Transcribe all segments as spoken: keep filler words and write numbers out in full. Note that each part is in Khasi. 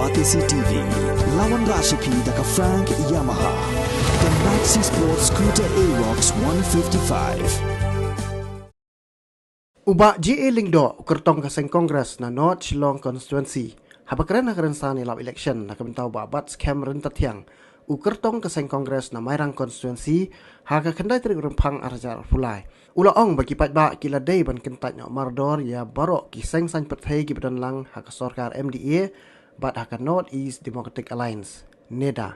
Batesi T V, la wanrah sha phi da ka Frank Yamaha. The Maxi Sport Scooter Aerox one fifty-five. U Bah J A Lyngdoh, u kyrtong ka seng Congress na North Shillong Constituency, haba kren ha ka rynsan ïalap election na ka bynta u Bah Batskhem Ryntathiang, u kyrtong ka seng Congress na Mairang Constituency, ha ka khyndai tarik Rymphang arhajar arphew lai, u la ong ba ki paidbah ki la dei ban kyntait noh mardor ïa baroh ki seng saiñ pyrthei kiba don lang ha ka sorkar M D A bad ha ka North East Democratic Alliance, NEDA.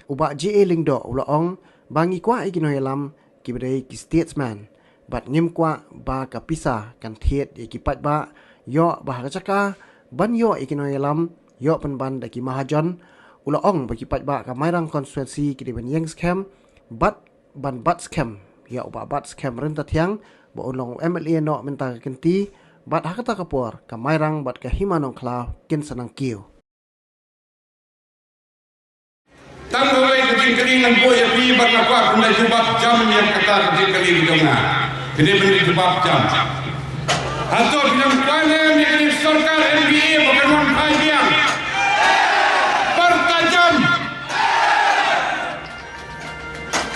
U Bah J A Lyngdoh u la ong ba ngi kwah ïa ki nongïalam kiba dei ki statesman, bad ngim kwah ba ka pisa kan thied ïa ki paidbah, ïoh ba ha ka jaka ban ïoh ïa ki nongïalam, ïoh pynban da ki mahajon. U la ong ba ki paidbah ka Mairang Constituency ki dei ban ïeng skhem bad ban bat skhem ïa u Bah Batskhem Ryntathiang ba un long u M L A noh mynta ka kynti, bad ha kata ka por ka Mairang bad ka Hima Nongkhlaw kin sa nang kiew. Tang kawei ka jingkylli ngan buh ïa phi bad nga kwah phin da jubab jam ïa kata ka jingkylli ka jong nga. Phin da phin da jubab jam. Hato phi nang kwah ne em ïa kane ka sorkar M D A ba kan wan phai biang? Pyrta jam.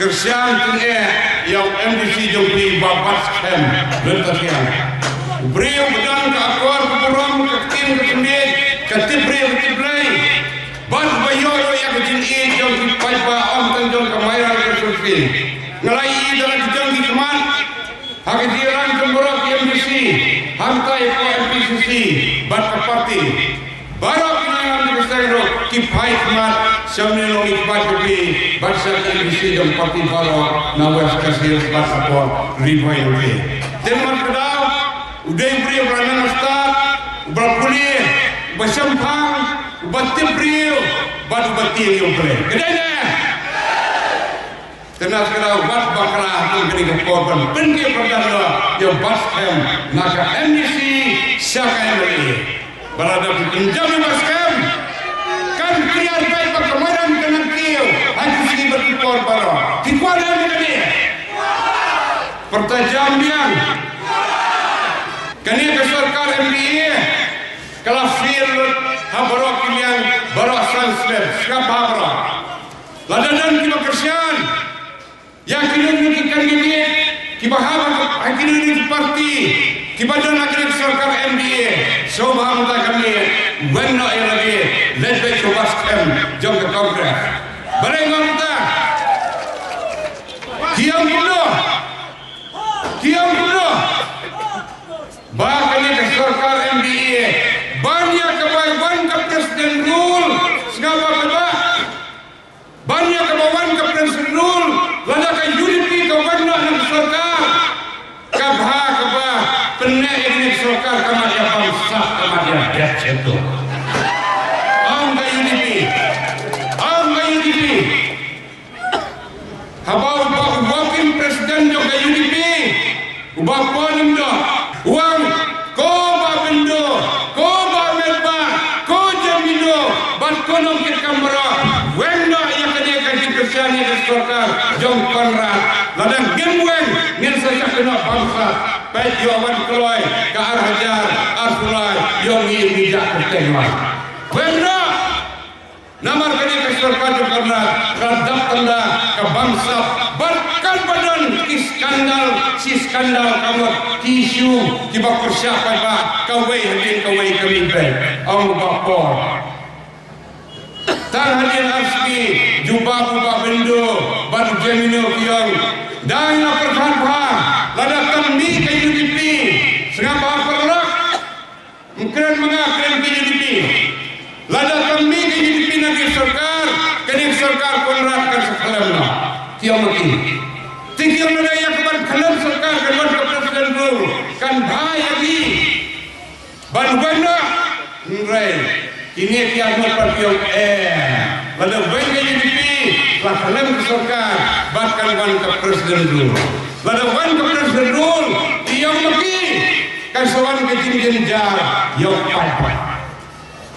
Kyrshan tyngeh ïa u M D C jong phi Bah Batskhem Ryntathiang. U briew ba don ka akor ka burom, ka ktien ka khyndiat, ka tip briew ka tip Blei. Bad ba ïoh ruh ïa ka jingïeit jong ki paidbah, ym tang jong ka Mairang Constituency. Nga la ïohi da la ki jong ki khmat ha ka jingïalang jong baroh ki M D C, hangta ïa ka M P C C bad ka party. Baroh ki nongïalam jong ka seng ruh ki phai khmat sha une u nongmihkhmat jong phi bad sha ki M D C jong party baroh na West Khasi Hills bad hapoh Ri Bhoi jong phi. Te namar kata u dei u briew uba la nang stad, uba la pule, uba shemphang, uba tip briew bad uba tieng ïa U Blei. Ka dei ne? Te namar kata wat bakla ha kane ka por ban pynkynmaw ïa u Batskhem na ka M D C sha ka M L A. Ba lada phi pynjam ïa u Batskhem, kan clear beit ba ka Mairang kan nang kiew ha ki sngi bad ki por baroh. Phi kwah ne em ïa kane? Pyrta jam biang. Kane ka sorkar M D A ka la fail lut ha baroh ki liang, baroh san snem, sngap bha baroh. Lada don kiba kyrshan ïa kino kino ki candidate kiba hap ha kino kino ki party kiba don ha kane ka sorkar M D A, sngewbha mynta ka miet, weng noh ïa lade, leit beit sha u Batskhem jong ka Congress. Balei nga ong kumta? Ki ong kumno? Ki ong kumno? Ba kane ka sorkar M D A ban ïa kaba wan ka President Rule, sngap bha paidbah. Ban ïa kaba wan ka President Rule, lada ka U D P ka wan noh na ka sorkar, ka bha kaba pyneh ïa kane ka sorkar ka mad ïa bamsap, ka mad ïa dep sha to. Ong ka U D P. Ong ka U D P. Haba u ba u working president jong ka U D P, u Bah Paul Lyngdoh, u ong, ko Bah Myndo, ko Bah Metbah, ko Jem Myndo bad ko nongkitkam baroh, weng noh ïa kane ka jingkyrshan ïa ka sorkar jong Conrad. Lada ngim weng, ngin sa shah kynnoh bamsap. Peit, ïoh wan kloi ka ar hajar arphew lai, ïoh ngi, ngi jah kyrteng lang. Weng noh. Namar kane ka sorkar jong Conrad ka dap tang da ka bamsap bad kan ba don ki skandal shi skandal, ka mut ki issue kiba pyrshah paidbah kawei hadien kawei ka mih beit. Ong u Bah Paul. Tang hadien ar sngi, jubab u Bah Myndo bad u Jem Myndo ki ong, dang ïa pyrkhat bha, lada tang mih ka U D P, sngap bha paralok. Ym kren ma nga, kren ka U D P. Lada tang mih ka U D P na ka sorkar, kane ka sorkar Conrad kan sa khlem noh. Ki ong ma ki. Te ki ong lada ïa ka ban khlem sorkar kan wan ka President Rule, kan bha ïa ki ban wan noh. Hynrei kine ki arngut pat ki ong, eh, lada wan ka U D P, la khlem ka sorkar bad kan wan ka President Rule. Lada wan ka President Rule, ki ong ma ki, kan sa wan ka jingjynjar ïa u paidbah.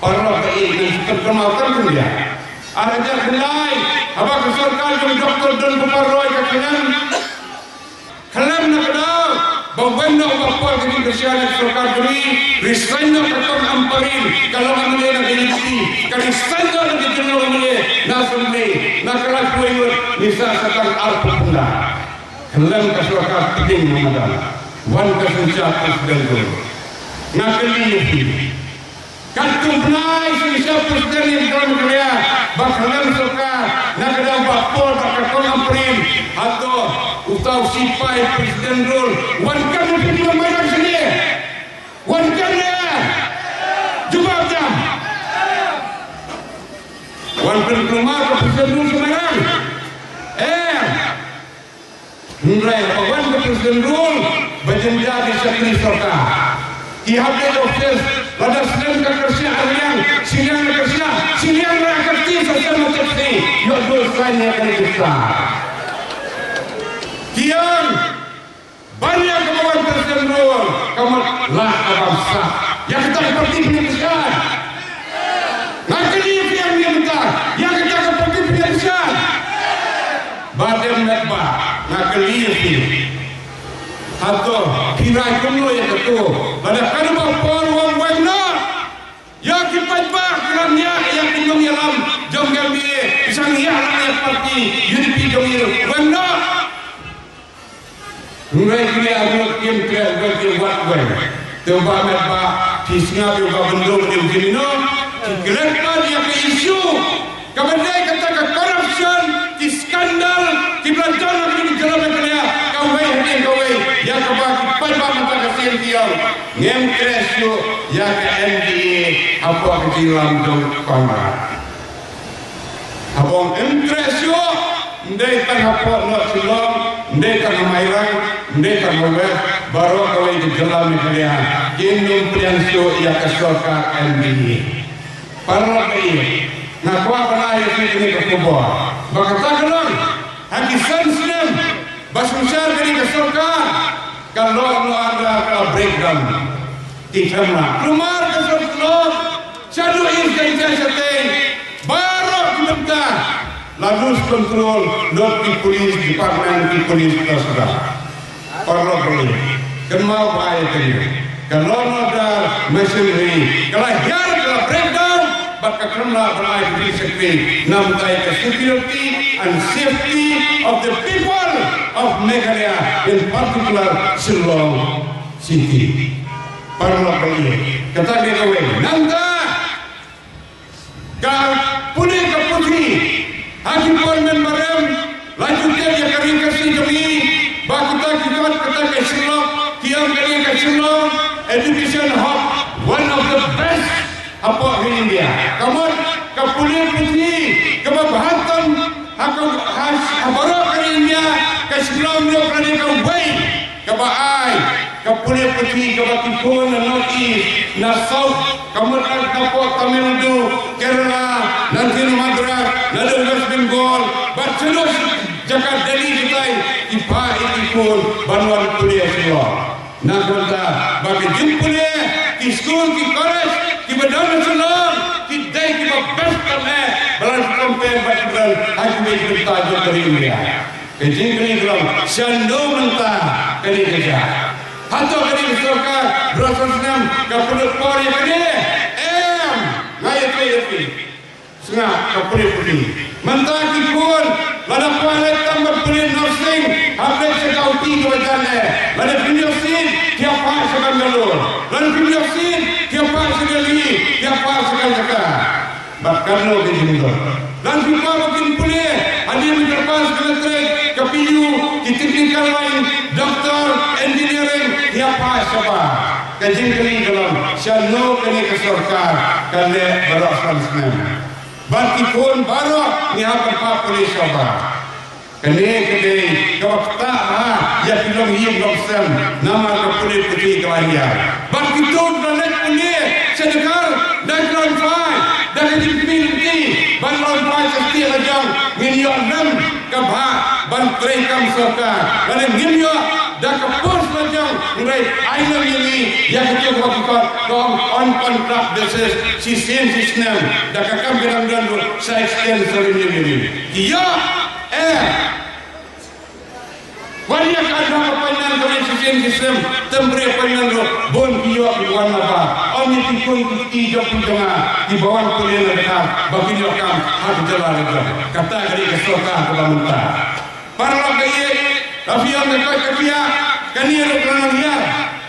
Paralok, ka ïeit ngan shu kynmaw tang khyndiat. Ar hajar khyndai, haba ka sorkar jong Doktor Don Kupar Roy ka khlem, khlem na ka daw ba wan noh u Bah Paul, ka jingkyrshan ïa ka sorkar jong ngi, resign noh ka Tong Ampareen, ka long M L A na ka U D P. Ka dei standard ka jingïalam na Assembly, na ka laiphew ngut ngi sah sa tang arphew phew. Khlem ka sorkar pdeng ma dang. Wan ka synshar presidential. Nga kylli ïa phi. Katkum bnai synshar presidential ïa ka Meghalaya ba khlem sorkar, na ka daw ba por ba ka kong Ampareen, hato uta u sipai president rule, wan kam ïa phi ba mai dang sini. Wan kam ne? Jubab jam. Wan pynkulmar ka president rule sha Mairang. Eh. Hynrei haba wan ka president rule ba jynjar ki shakri sorkar. Ki hap leit office, lada snem ka kyrsha arliang, shiliang ka kyrsha, shiliang ruh ka kti sa snem ka kti. Ïoh dur saiñ ïa ka register. Ki ong Ban ïa kaba wan president rule, ka mut lah ka bamsap. Ïa kata ka parti pynïaid pyrshah. Nga kylli ïa phi ïa mynta, ïa kata ka parti pynïaid pyrshah. Ba dei met ba, nga kylli ïa phi. Hato, phi rai kumno ïa kato, lada ka dei ba por wam weng noh. Ïa ki paidbah ki la ñiah ïa ki nongïalam jong ka M D A, ki shah ñiah lang ïa ka parti U D P jong ngi, weng noh. Hynrei kine arngut kim treh wei, kim wad wei. Te u Bah Metbah, phi sngap ïa u Bah Myntdu, u Bah Myntdu, ki klet pat ïa ka issue kaba dei kata ka corruption, ki scandal kiba la don ha kane ka jylla Meghalaya, kawei hadien kawei, ïa kaba ki paidbah mynta ka sien ki ong, ngim treh shuh ïa ka M D A hapoh ka jingïalam jong Conrad. Haba ong ngim treh shuh, ym dei tang hapoh North Shillong, ym dei tang ha Mairang, ym dei tang ha West, baroh kawei ka jylla Meghalaya kin ym pdiang shuh ïa ka sorkar M D A. Paralok ba ïeit, nga kwah ban ai ïa phi kane ka khubor ba kata ka long ha ki san snem ba synshar kane ka sorkar, ka law and order ka breakdown. Ki khlem lah. Kulmar ka sorkar, shaduh East Jaintia shatei, baroh ki bynta la lose control, not ki police department, ki police ka sorkar. Paralok ba ïeit, kynmaw ba ïa kane ka law and order machinery ka la hiar, ka la breakdown, bad ka khlem lah ban ai ka jingshakri na bynta ka security and safety of the people of Meghalaya, in particular Shillong City. Paralok ba ïeit, kata ka dei kawei. Nangta ka pule ka puthi ha ki por mynbarim, la ju tip ïa ka ri Khasi jong ngi ba kita ki kot, kata ka Shillong, ki ong kane ka Shillong Education Hub, one of the best hapoh ka India. Ka mut ka pule puthi kaba bha tam ha ka, ha, ha baroh ka ri India, ka Shillong ruh ka dei kawei kaba ai ka pule puthi kaba ki khun na North East, na South, ka mut na hapoh Tamil Nadu, Kerala, na Madras, na West Bengal, bad shaduh jaka Delhi shatai, ki phah ïa ki khun ban wan pule ha Shillong. Na ka bynta ba ki jingpule, ki skul, ki college kiba don ha Shillong ki dei kiba best tam eh, ba la compare bad kiba don ha kiwei ki bynta jong ka ri India. Ka jingkylli ka long, shano mynta kane ka jia? Hato kane ka sorkar baroh san snem ka pynlut por ïa kane? Em, nga ïathuh ïa phi. Sngap, ka pule puthi. Mynta ki khun, lada kwah leit tam ban pule nursing, hap leit sha ka U T kaba jan eh. Lada phim ïoh seat, ki hap phah sha Bangalore. Lada phim ïoh seat, ki hap phah sha Delhi, ki hap phah sha Kolkata. Bad katno ki jingdon. Lada phi kwah ba kin pule, hadien ba ki pass ka matric, ka P U, ki technical line, doctor, engineering, ki hap phah shabar. Ka jingkylli ka long, shano kane ka sorkar ka leh baroh san snem? Bad ki khun baroh ngi hap ban phah pule shabar. Kane ka dei kaba ktah bha ïa ki longïing longsem, namar ka pule puthi ka la hiar. Bad kito kiba leit pule sha jaka da ka longtrai, da ka jingkmie lynti, ban longtrai sha stieh la jong, ngin ïoh lem ka bha ban trei kam sorkar. Lada ngim ïoh da ka post la jong, hynrei ai lem ïa ngi ïa kito kiba ki kot, ka ong on contract basis, shisien shisnem, da ka kam ka dang don ruh sa extend sa renew ïa ngi. Ki ïoh, eh. Wat ïa ka dang appointment ka Kin ki sem temporary appointment ruh bun ki ïoh ki wan nabar. Ym ïa ki khun ki kti jong phi jong nga kiba wan pule na Dkhar ba kin ïoh kam ha ka jylla la jong. Kata ka dei ka sorkar kaba mynta. Paralok ba ïeit, la phi ong ka koit ka khiah, kane ruh ka la nang hiar.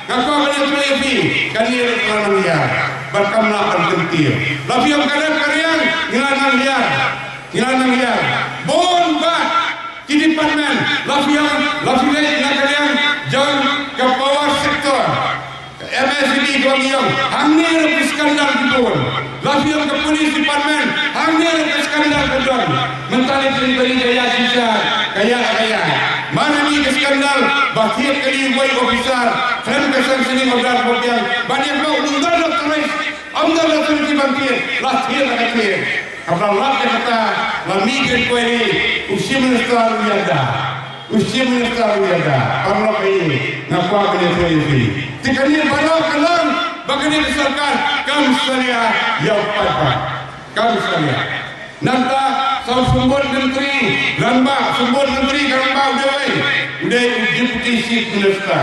Nga kwah ban ïathuh ïa phi, kane ruh ka la nang hiar. Bad kam lah ban kyntiew. La phi ong ka rep ka riang, ngi la nang hiar. Ngi la nang hiar. Bun bah ki department, la phi ong, la phi leit na ka liang jong ka power sector. Ka M S D D ka ong, hangne ruh ka skandal ki bun. La phi ong ka police department, hangne ruh ka skandal ka don. Mynta ne phi ong ka ïa shisha, ka ïa ka ïa. Mano ne ka skandal ba thied kali wei officer, khlem ka sanctioning order ba biang. Ba ne ba ong don la terrorist, ong don la terrorist ban thied, la thied la ka thied. Haba lap ïa kata, la mih ka inquiry, u Chief Minister u ïada. U Chief Minister u ïada. Paralok ba ïeit, nga kwah ban ïathuh ïa phi. Te kane baroh ka long ba kane ka sorkar kam salia ïa u paidbah. Kam salia. Nangta sa u symbud myntri, rangbah, symbud myntri ka rangbah u dei uei? U dei u Deputy Chief Minister.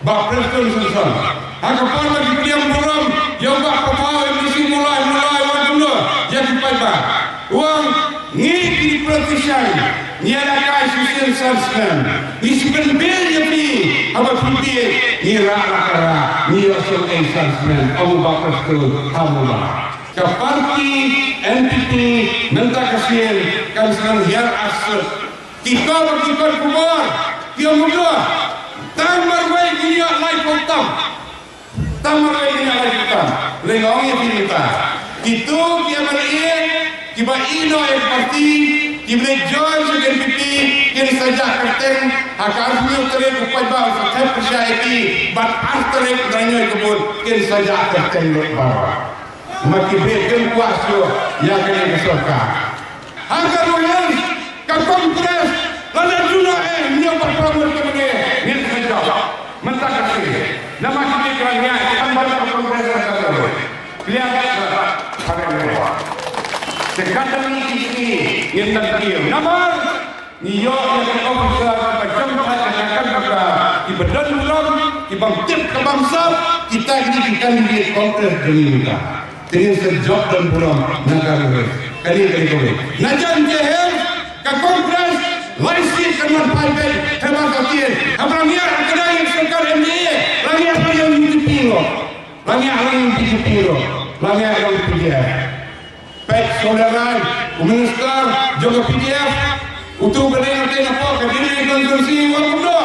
Bah Prestone Tynsong. Ha ka por ba ki pdiang burom ïa u Bah Pathaw, MDC Mawlai, Mawlai, u ong kumno ïa ki paidbah? U ong, ngi ki politician ngi ïalehkai shisien san snem. Ngi shu pynbill ïa phi haba phi bill, ngi rah la ka rah, ngi ïoh shuh ei san snem, ong u Bah Prestone ha Mawlai. Ka party N P P mynta ka sien kan sa nang hiar arsut. Ki khubor, ki khubor, ki ong kumno? Tang marwei ki ïoh laiphew tam. Tang marwei ki ïoh laiphew tam. Lei nga ong ïa phi mynta, kito ki M L A kiba ïehnoh ïa ka party, kiba leit join sha ka N P P, kin sa jah kyrteng ha ka arphew hynñiew tarik u paidbah u sa thep pyrshah ïa ki, bad ar tarik u dang ïoh ka vote, kin sa jah kyrteng lut baroh. Ma ki briew kim kwah shuh ïa kane ka sorkar. Ha ka Rohil, ka Congress, lada duna eh, ngi ïa ba pramut ka mane, ngin sa jop. Mynta ka sngi. Namar ki briew ki ïa, kan ban ka Congress ka Rohil. Kliar ka, ha ka Rohil. Te ka dang ngi ki, ngin nang ki. Namar ngi ïoh ïa ki officer ba jong ka ka ka ka ki ba don burom, ki bym tip ka bym sop, kita kine ki candidate Congress jong ngi mynta. Te ngin sa jop don burom na ka Congress. Kane kane kawei. Na jan jeher ka Congress lai seat kan wan phai beit, haba ka tieng. Haba la ngiah ka dang ïa sorkar M D A, la ngiah la ïa U D P ruh. La ngiah la ïa U D P ruh. La ngiah la ïa P D F. Peit Soleran, u minister jong ka P D F, uto ba dei nangta napoh ka Delhi constituency, u ong kumno?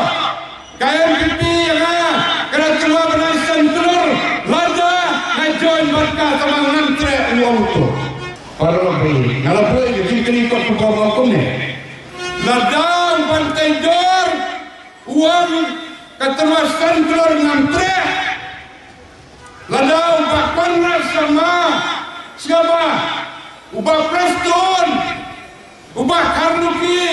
Ka N P P ïa nga ka la tyrwa bnai san klur, lada nga join bad ka tang ba ngan treh, u ong uto. Paralok ba ïeit, nga la buh ïa ka jingkylli kot kaba ong kumne. Lada u Banteidor u ong ka tyrwa san klur ngan treh. Lada u Bah Conrad Sangma, sngewbha, u Bah Prestone, u Bah Kharlukhi,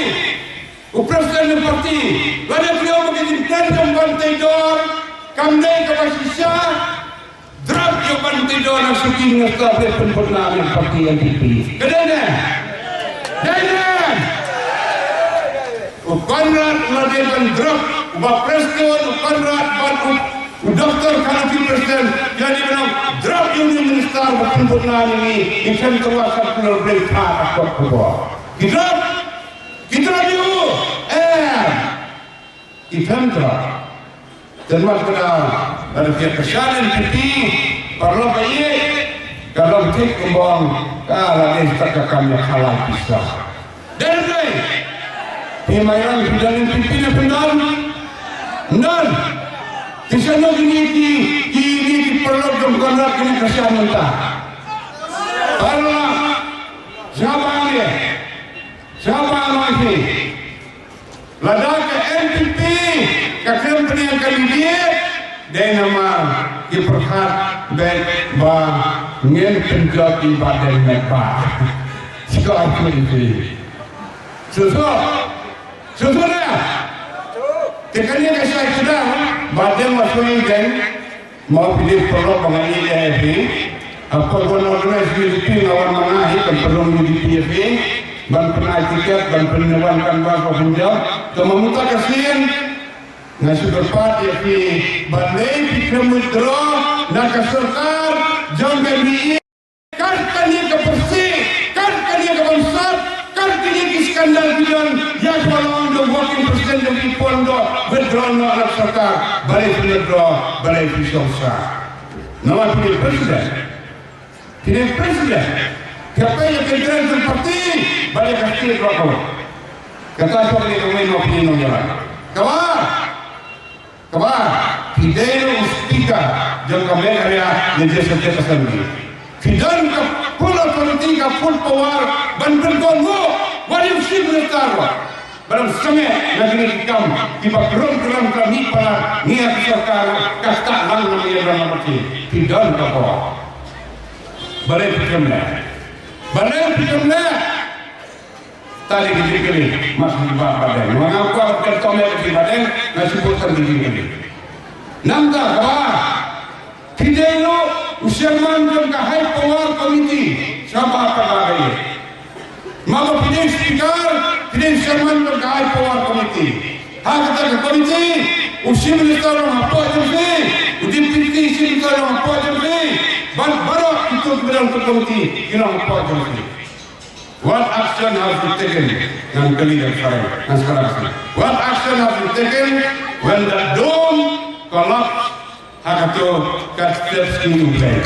u president jong party, lada phi ong ba ka jingkren jong u Banteidor kam dei kaba shisha, drop ïa u Banteidor na shuki, ngin sa pynbud na party N P P. Ka dei ne? Dei ne? U Conrad la dei ban drop, u Bah Prestone, u Conrad bad u, u Doktor Kharlukhi president, la dei ban drop ïa u minister ba pynbud na ngi, ngi khlem tyrwa san klur blei, ka kot kaba. Ki drop, ki drop ïa u, eh, ki khlem drop. Te wat ka dei, lada phi ïa kyrshan N P P, paralok ba ïeit, ka long thik kumba ong, ka la dei shisha ka kam ïa khalai pisa. Dei ne em dei? Phi Mairang phi don N P P ne phi don? Don. Te shano kine ki, ki, ki, ki paralok jong u Conrad kine kyrshan mynta? Paralok. Sngewbha ïa. Sngewbha ïa phi. Lada ka N P P ka khlem pynïaid candidate, dei namar ki pyrkhat beit ba ngin pynjot ïa i Bah Deng Metbah. Sngewbha ïa phi. Sngewbha. Sngewbha ïa. Te kane ka shai kdar, Bah Deng, Bah Deng. Mo phi dei paralok ba nga ïeit ïa phi. Ha ka por ban organize U D P nga wan ma nga hi, kan pynlong U D P ïa phi. Ban pynai tiket, ban pynwan canvass, ban pynjop. Te ma mynta ka sien, Nga shu kyrpad ïa phi, balei phi khlem withdraw na ka sorkar jong ka M D A? Kat kane ka pyrthei, kat kane ka bansat, kat kane ki skandal ki don, ïa kaba long da u working president jong phi pyndonkam withdraw noh na ka sorkar. Balei phi withdraw? Balei phi shong sah? Namar phi dei president. Phi dei president. Phi hap peit ïa ka interest jong ka party bad ïa ka state baroh. Kata ka dei ka mei ma phi nongïalam. Kaba, kaba, phi dei ruh u speaker jong ka Meghalaya Legislative Assembly. Phi don ka full authority, ka full power ban pyndonkam wat ïa u chief minister ruh. Ba dang sangeh na kine ki kam kiba krum krum, ka mih palat, ngi ïa ka sorkar ka stad lang na ïa dang na party. Phi don ka bor. Balei phi khlem leh? Balei phi khlem leh? Tadi ki jingkylli, mas ki ba ba dang. Nga kwah ka tom ïa ki ba dang, nga shu put tang ki jingkylli. Nangta kaba Phi dei ruh u chairman jong ka High Power Committee, sngewbha kaba dei. Namar ba phi dei speaker, phi dei chairman jong ka High Power Committee. Ha kata ka committee, u chief minister long hapoh jong phi, u deputy chief minister long hapoh jong phi, bad baroh kito kiba don ha ka committee ki long hapoh jong phi. What action have you taken? Ngan kylli da ka phareng, ngan sa kylli da ka phareng. What action have you taken when the dome collapsed? Ha kato ka step ski u Blei.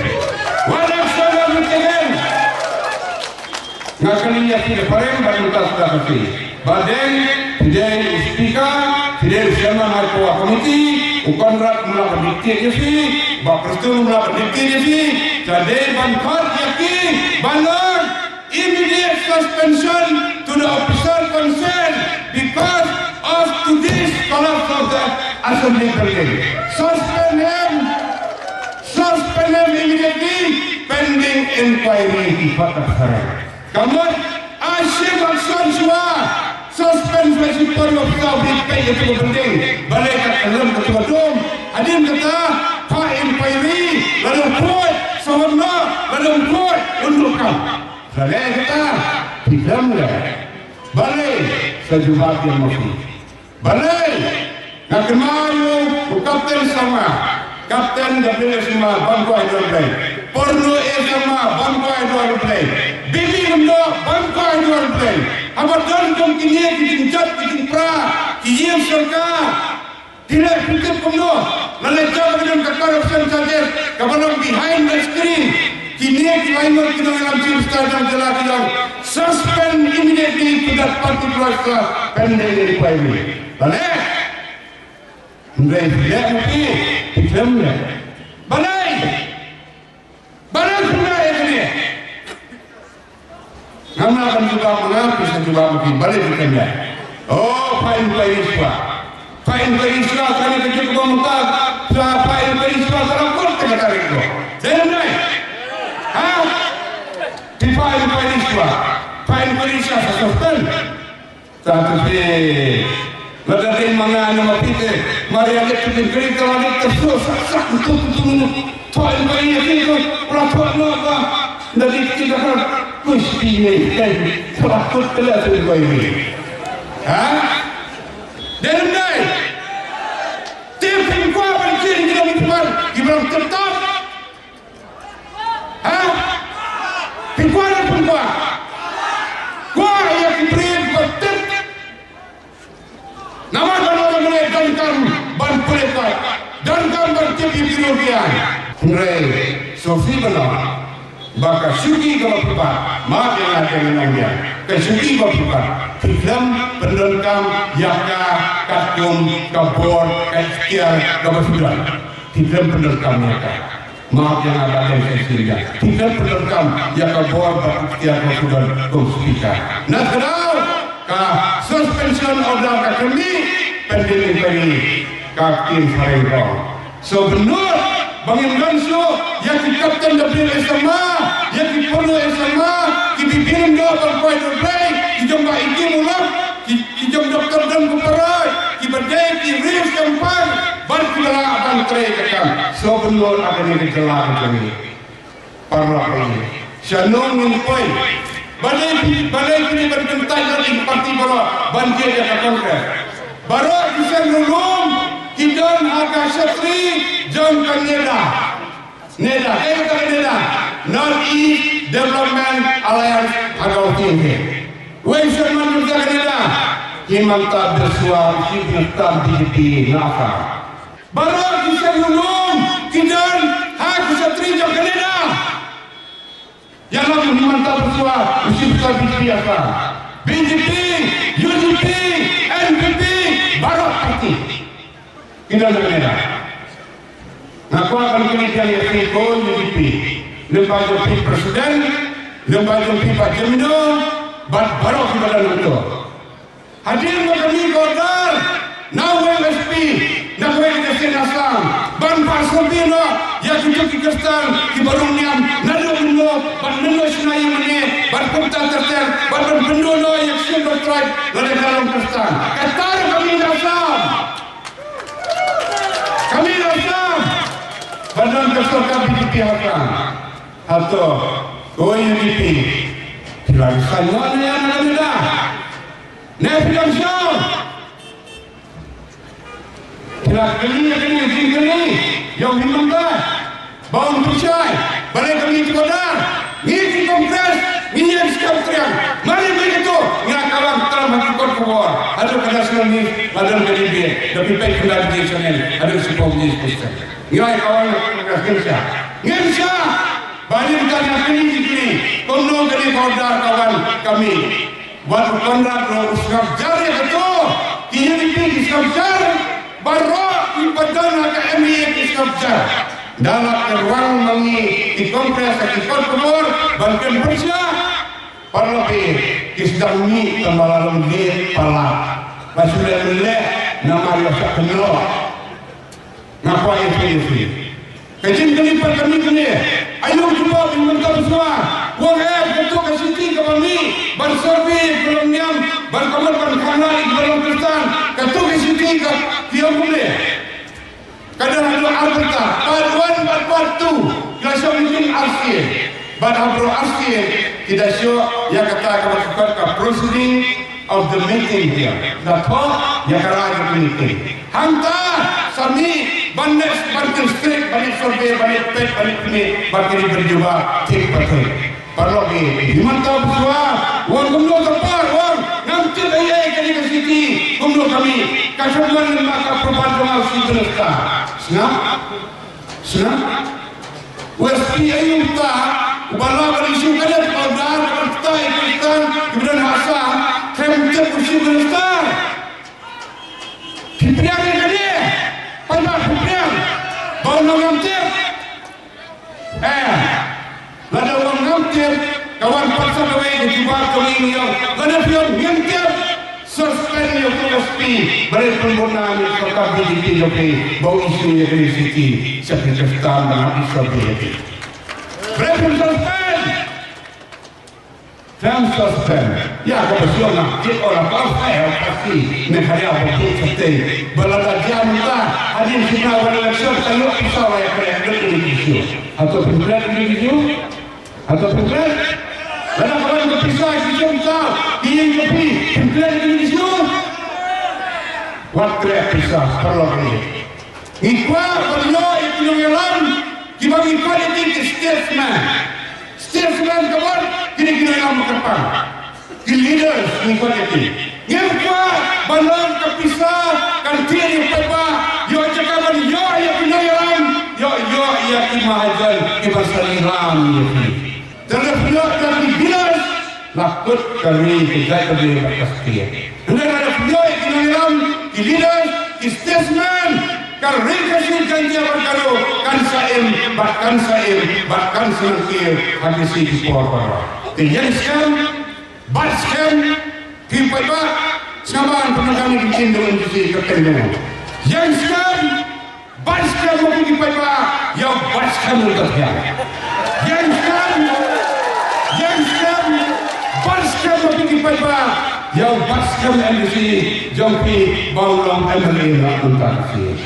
What action have you taken? Nga kylli ïa phi da ka phareng bad mynta sa da ka phi. Ba dei, phi dei u speaker, phi dei u chairman High Power Committee, u Conrad u la ba dictate ïa phi, ba Prestone u la ba dictate ïa phi, ka dei ban khot ïa ki, ban ong, immediate suspension to the officer concerned because of today's collapse of the assembly building. Suspend him. Suspend him immediately pending inquiry, ki khot da ka phareng. Ka mut, a shim action shuwa. Suspend shuwa shi por, ïa phi, peit ïa ka building. Balei ka khlem ka dome. Hadien kata, phah inquiry, lada khuid, sahun noh, lada khuid, un duh kam. Balei kata, phi khlem leh. Balei, sa jubab ïa ma phi. Balei, nga kynmaw ïa u Captain Sharma, Captain W A Sharma, ban kwah ïa u Blei. Purno A Sharma, ban kwah ïa u Blei. Bibi Lyngdoh, ban kwah ïa u Blei. Haba don kum kine ki jingjot ki jingpra, ki ïing sorkar. Phi leh phi tip kumno, lada jia ba don ka corruption charges kaba long behind the screen. Kine ki laingut ki nongïalam chief minister jong ka jylla ki ong, suspend immediately to that particular staff pending inquiry. Balei? Hynrei phi leh ma phi, phi khlem leh. Balei? Balei phi leh ïa kane? Ngam lah ban jubab ma nga, phi sa jubab ma phi, balei phi khlem leh. Oh, phah inquiry shuwa. Phah inquiry shuwa, kane ka juk ba mynta. Phah, phah inquiry shuwa, ka la kut ka tarik ko. Dei ne em dei? Ha? Phi phah inquiry shuwa. Phah inquiry shuwa, sa suspend. Sa tu phi. Lada dei ma nga ne ma phi te, mar ïa leit tu phi kri ka la leit tu sak sak tu tu tu. Thoh inquiry ïa phi tu, la thoh noh ba. Da dei ki da ka kuis phi ne. Ka la kut ka la tu inquiry. Ha? Dei ne em dei? Te phi kwah ban kri ki da ki ban, ki ban tip tap. Ha? Phi kwah ne phi kwah? Kwah ïa ki briew ba tip. Namar ba nongmane donkam ban pule pat, donkam ban tip ïa ki briew ki aiñ. Hynrei sngewsih ban ong ba ka shuki kaba phi bat, map ïa nga te ngan ong ïa ka shuki ba phi bat, phi khlem pyndonkam ïa ka katkum ka bor ka iktiar kaba phi don. Phi khlem pyndonkam ïa ka. Map ïa nga ba dei ka shisha. Phi khlem pyndonkam ïa ka bor bad iktiar ba phi don kum speaker. Na kadaw ka suspension order ka kynmaw pending inquiry, ka ktien phareng ka ong. So bynnud ba ngim don shuh ïa ki Captain W A Sharma, ïa ki Polo A Sharma, ki Bibi Lyngdoh ban kwah ïa U Blei, ki jong Bah Ikim u Lok, ki, ki jong Doctor Don Kparoi, kiba dei ki riew shongpang bad kiba lah ban trei ka kam. Sngewbha ban ong ha kane ka jylla ka jong ngi. Paralok ba ïeit, sha nong ngin poi? Balei, balei kine ban kyntait ïa ki party baroh ban jied ïa ka Congress? Baroh ki seng lulum. Ki don ha ka shatri jong ka NEDA. NEDA, kaei kata ka NEDA? North East Development Alliance ha ka Western Hill. Wei u chairman jong ka NEDA? Himanta Biswa, u Chief Minister B J P na Assam. Baroh ki seng lum ki don ha ka shatri jong ka NEDA. Ïa la u Himanta Biswa, u Chief Minister B J P Assam. B J P, U D P, N P P, baroh party ki don ha ka NEDA. Nga kwah ban kylli ïa phi ko U D P, lem bad jong phi president, lem bad jong phi Bah Jemino, bad baroh kiba don hangto. Hadien ba ka mih ka order na u S P, na kawei ka state Assam, ban pynshai noh ïa kito ki Khristan kiba rung niam naduh mynno bad mynno shna ïa mane, bad kumta ter ter, bad ban pynduh noh ïa ki Scheduled Tribe lada ka long Khristan. Kata ruh ka mih na Assam. Ka mih na Assam. Ba don ka sorkar B J P ha Assam. Hato ko U D P, phi la sngewthuh ne em ïa kane ka mut? Ne phi dang sngewthuh? Phi la kylli ïa kane ka jingkylli ïa u Himanta ba un pynshai balei ka mih ka order? Ngi ki Congress ngi ïeng skhem triang. Mane mane kato ngi la kawang tram ha ki kot khubor, haduh ka national news, haduh ka debate. Da phi peit kumba ki channel, haduh shiphew baje shisien. Ngi la kawang, ngi la kawang. Ngim shah. Ba ngi kane ka jingkylli, kumno kane ka order ka wan ka mih? Wat u Conrad ruh u sngap jar ïa kato. Ki U D P ki sngap jar. Baroh kiba don ha ka M D A ki sngap jar. Da la kyrwang ma ngi ki Congress ha ki kot khubor ban kren pyrshah. Paralok, ki sdang mih tang ba la long leit palat. Ba shu leh leh namar ïa sa kynnoh. Nga kwah ïa phi, ïa phi. Ka jingkylli pat ka mih kane. Aïu jubab u Himanta Biswa? U ong, eh, kato ka city kaba mih ban survey ïa kiba long niam, ban kynmaw ban khang ïa kiba long Khristan. Kato ka city ka, ki ong kumne. Ka don haduh ar bynta, part one bad part two. Ki la shong meeting arsien. Bad ha baroh arsien ki da shoh ïa kata kaba ki khot ka proceeding of the meeting here. Da thoh ïa ka rai ka meeting. Hangta sa mih ban leh, ban leh survey, ban leh peit, ban leh peit, ban leh peit, ban leh jubab thik pa thik. Paralok, u Himanta Biswa u ong kumno, ka por u ong ngam tip ei ei kane ka city kumno ka mih. Ka shong wan lem bad ka approval jong u Chief Minister. Sngap? Sngap? U S P aïu uta uba lah ban issue kane ka order ban pynthikna ïa ki Khristan kiba don ha Assam, khlem tip u Chief Minister? Phi pdiang ïa kane? Paidbah, phi pdiang ba u ong ngam tip? Eh, lada u ong ngam tip, ka wan pat sa kawei ka jubab kawei ngi ong. Lada phi ong ngim tip, suspend ïa u S P, balei pynbna ïa ka sorkar B J P jong phi ba u issue ïa ka city sha ki Khristan ba ngam issue ïa ki. Balei phin suspend? Phin suspend ïa kaba shu ong ngam tip, ora ba phi ong phi Meghalaya ba phi shatei. Ba lada jia mynta hadien shiphew wan election, ka lut pisa ïa ka lut issue. Hato phin klet issue? Hato phi klet? Lada ka wan ka pisa ki jong ka, ki ïing jong phi, phi klet ki jong ki shu? Wat klet pisa, paralok ngi. Ngi kwah ban ïoh ïa ki nongïalam kiba ngi kwah ïa ki, ki statesman. Statesman ka wan kine ki nongïalam kyrpang. Ki leaders ngi kwah ïa ki. Ngim kwah ban long ka pisa kan thied ïa u paidbah, ïoh jaka ban ïoh ïa ki nongïalam, ïoh ïoh ïa ki mahajon kiban sa ïalam ïa ki. Te lada phi ïoh ïa ki leaders, la kut ka ri, ka jaitbynriew bad ka state. Hynrei lada phi ïoh ïa ki nongïalam, ki leaders, ki statesman, ka ri Khasi, Jaiñtia bad Garo kan sa im, bad kan sa im, bad kan sa nangkiew ha ki sngi ki por baroh. Te ïeng skhem, bat skhem, phi paidbah, sngap ban pyndonkam ïa ki ktien jong U N G C, ka ktien jong u. Ïeng skhem, bat skhem ma phi ki paidbah, ïa u bat skhem u Dkhar. Ïeng skhem, ïeng skhem, bat skhem ma phi ki paidbah, ïa u bat skhem M D C jong phi ba un long M L A na mynta ka sien.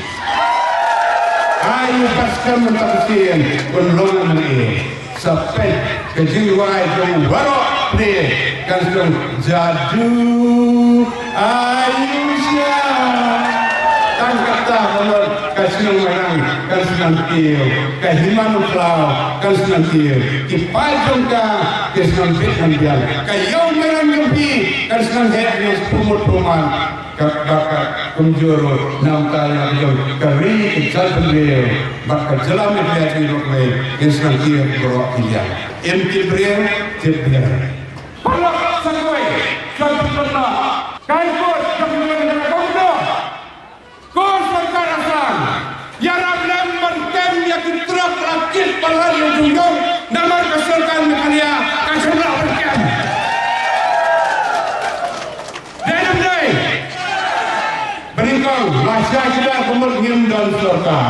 Ai u bat skhem mynta ka sien, un long M L A. Sa peit ka jingduwai jong baroh phi kan sdang jadu. Ai u sha. Tang ka Ka Bamut, ka Shnong Mairang kan sa nang kiew, ka Hima Nongkhlaw kan sa nang kiew, ki paid jong ka ki sa nang bit nang biang, ka Ïew Mairang jong phi kan sa nang heh nang spuh mut spuh man, ka, ka, ka kumjuh ruh namar ka jong ka ri ka jaitbynriew bad ka jylla Meghalaya jong ngi ruh, ki sa nang kiew baroh ki liang. Im tip briew, tip briew. Paralok sa kawei, sa kawei, ka High Court, sa kawei, sa kawei. Ko sorkar Assam, ïarap lem ban kem ïa ki trok la kit palat ïa ki jong, namar ka sorkar Meghalaya ka shym lah ban kem. Dei ne em dei? Banyngkong, la shah ki da ka mut ngim don sorkar.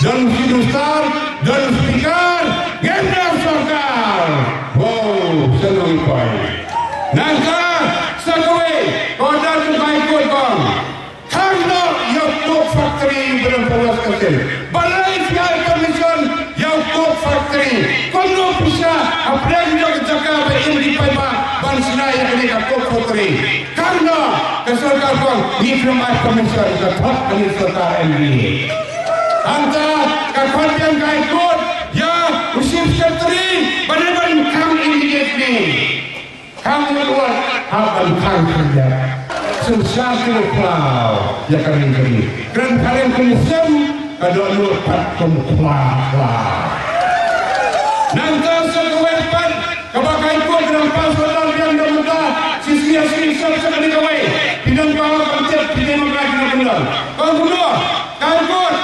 Don Chief Minister, don Speaker, ngim don sorkar. Wow, sngewbha. Nangta sa kawei, ka order jong ka High Court ka ong, khang noh ïa u coke factory ba don ha West Khasi Hills. Balei phi ai permission ïa u coke factory? Kumno phi shah hapdeng jong ka jaka ba im ki paidbah ban shna ïa kane ka coke factory? Khang noh, ka sorkar ka ong ngim ai permission, ka thok kane ka sorkar M D A. Hangta ka khot biang ka High Court ïa u Chief Secretary ba dei ban khang immediately. Khang lut wat, hap ban khang khyndiat. Synshar ki ruh khlaw ïa ka ri ka ri. Kren phareng kum u sem, ka dohnud pat kum u khla khlaw. Nangta sa kawei pat, kaba ka High Court ka dang pass order biang da mynta, shisngi shisngi sep sep kane kawei. Phi don ka hok ban tip, phi don ka hok ban tip. Ka kumno, ka High Court,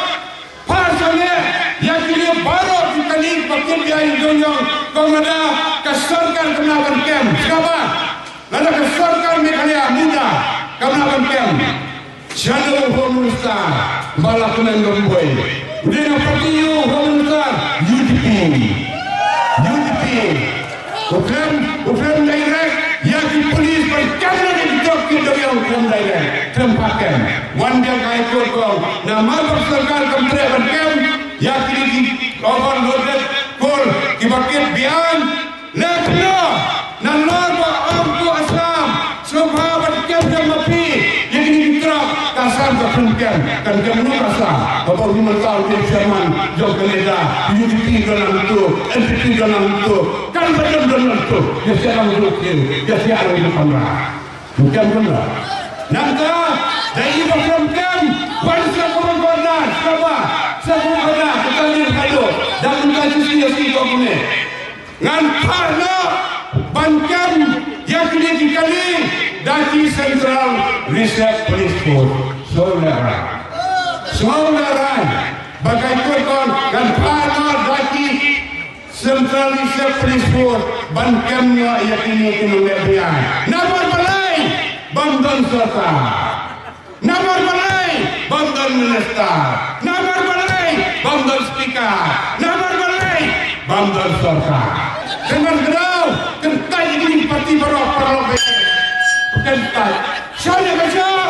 pass order ïa kine baroh ki kali ba kit ïa i Doniang, ka ong lada ka sorkar kam lah ban kem. Sngap bha, lada ka sorkar Meghalaya mynta kam lah ban kem, shano u Home Minister ba la kmen Rymbui? U dei na party u Home Minister? U D P. U D P. U khlem, u khlem direct ïa ki police ban kem ïa ki trok ki Doniang, u khlem direct. Khlem pat kem. Wan biang ka High Court ka ong, namar ba ka sorkar kam treh ban kem ïa kine ki overloaded coal kiba kit biang. Leh kumno, nalor ba ong ko Assam, sngewbha ban kem jong ma phi ïa kine ki trok, ka Assam ka khlem kem. Kan kem noh ka Assam? Haba u Himanta u dei chairman jong ka NEDA, U D P don nangtu, N P P don nangtu, kan ba don don nangtu. Ïa sha nangtu, ïa sha nangtu kamra. Kem kumno? Nangta da i ba khlem kem, wan sha ka Border, sngap bha, sha ka Border, ka Tangding Khadduh, da mynta shisngi shisngi ka ong kumne. Ngan phah noh ban kem ïa kine ki kali da ki Central Reserve Police Force. Sngewbha rai. Sngewbha rai. Ba ka High Court ka ong ngan phah noh da ki Central Reserve Police Force ban kem noh ïa kine ki nongleh beiñ. Namar balei? Bym don sorkar. Namar balei? Bym don minister. Namar balei? Bym don speaker. Namar balei? Bym don sorkar. Te ngan kdew, kyntait ïa kine ki party baroh, paralok. Kyntait. Shah ïa ka shah.